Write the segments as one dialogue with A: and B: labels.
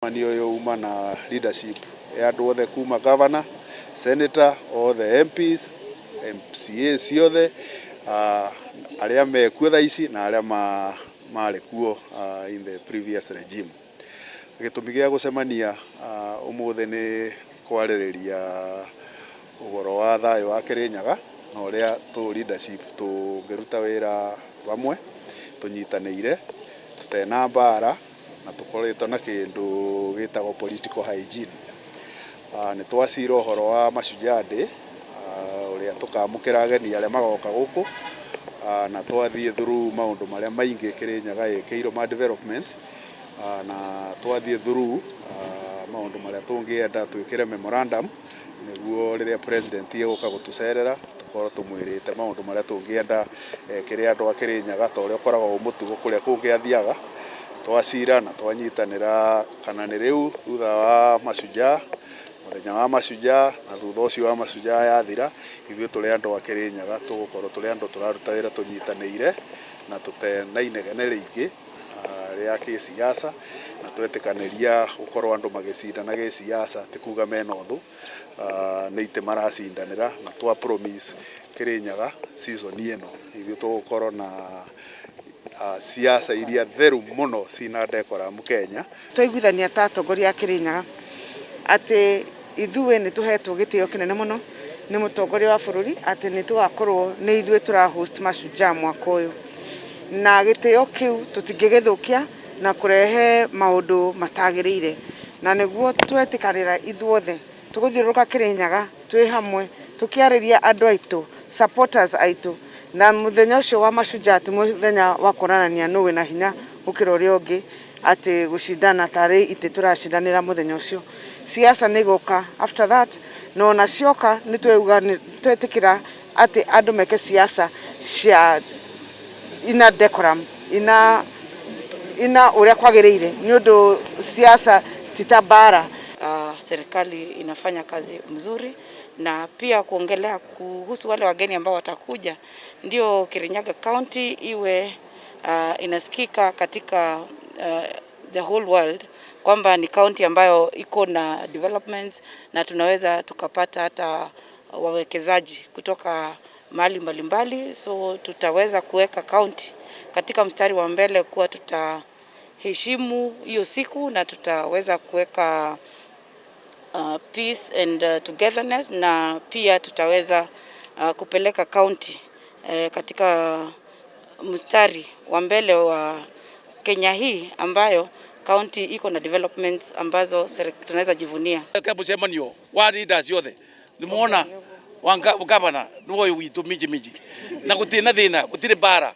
A: Mũcemanio ũyũ uma na leadership ya andũ othe kuma governor, senator, othe MPs, MCA ciothe, arĩa mekuo thaa ici na arĩa marĩ kuo in the previous regime. Gĩtũmi gĩa gũcemania ũmũthĩ nĩ kwarĩrĩria ũhoro wa thayũ wa Kĩrĩnyaga na ũrĩa tũ leadership tũngĩruta wĩra hamwe tũnyitanĩire tũtena mbara na tũkoretwo na kĩndũ gĩtagwo political hygiene. Nĩ twacira ũhoro wa Mashujaa Day, ũrĩa tũkamũkĩra ageni arĩa magoka gũkũ, na twathiĩ through maũndũ marĩa maingĩ Kĩrĩnyaga ĩkĩirwo ma development, na twathiĩ through maũndũ marĩa tũngĩenda twĩkĩre memorandum nĩguo rĩrĩa president egũka gũtũcerera tũkorwo tũmwĩrĩte maũndũ marĩa tũngĩenda ekĩre andũ a Kĩrĩnyaga ta ũrĩa ũkoragwo wĩ mũtugo kũrĩa kũngĩ athiaga. Twacira na twanyitanĩra kana nĩ rĩu thutha wa Mashujaa, mũthenya wa Mashujaa na thutha ũcio wa Mashujaa yathira, ithuĩ tũrĩ andũ a Kĩrĩnyaga tũgũkorwo tũrĩ andũ tũraruta wĩra tũnyitanĩire na tũtena inegene rĩingĩ rĩa gĩsiasa, na twetĩkanĩria gũkorwo andũ magĩcindana gĩsiasa ti kuga mena ũthũ, nĩ itĩ maracindanĩra, na twa promise Kĩrĩnyaga season ĩno ithuĩ tũgũkorwo na siasa iria theru mũno cina decorum Kenya.
B: Twaiguithania ta atongoria a Kĩrĩnyaga atĩ ithuĩ nĩ tũhetwo gĩtĩo kĩnene mũno nĩ mũtongoria wa bũrũri atĩ nĩ tũgakorwo nĩ ithuĩ tũra host Mashujaa mwaka ũyũ, na gĩtĩo kĩu tũtingĩgĩthũkia na kũrehe maũndũ matagĩrĩire, na nĩguo twetĩkanĩra ithuothe tũgũthiũrũrũka Kĩrĩnyaga twĩ hamwe tũkĩarĩria andũ aitũ, supporters aitũ, na mũthenya ũcio wa Mashujaa ti mũthenya wa kuonania nũ wĩna hinya gũkĩra ũrĩa ũngĩ, atĩ gũcindana tarĩ itĩ tũracindanĩra mũthenya ũcio. Siasa nĩ igũka after that, na ona cioka nĩ twetĩkĩra atĩ andũ meke siasa cia ina decorum, ina ũrĩa kwagĩrĩire, nĩ ũndũ siasa ti ta mbara.
C: Serikali inafanya kazi mzuri, na pia kuongelea kuhusu wale wageni ambao watakuja, ndio Kirinyaga County iwe inasikika katika the whole world kwamba ni county ambayo iko na developments na tunaweza tukapata hata wawekezaji kutoka mahali mbalimbali, so tutaweza kuweka county katika mstari wa mbele kuwa tutaheshimu hiyo siku na tutaweza kuweka peace and togetherness, na pia tutaweza kupeleka county katika mstari wa mbele wa Kenya hii ambayo county iko na developments ambazo tunaweza jivunia.
D: Mucemanio wa leaders yothe nimuona wa gavana niwe witu minji minji na gutiri na thina, gutiri mbara.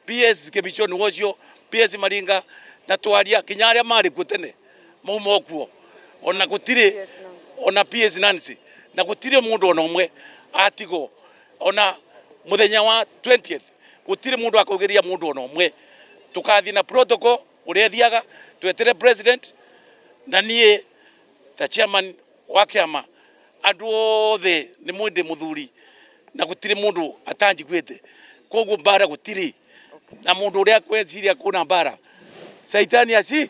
D: PS Kibicho ni wocio, PS Maringa, na twaria kinya aria mari kuo tene mauma kuo, ona gutiri ona PS Nancy, na gutiri mundu ona umwe atigo, ona muthenya wa 20th gutiri mundu akugeria mundu ona umwe. Tukathi na protocol uria thiaga twetere president, na nie ta chairman wa kiama andu othe ni mwende muthuri na gutiri mundu atanjiguite, koguo mbara gutiri, na mundu uria kweciria kuna mbara, saitani aci.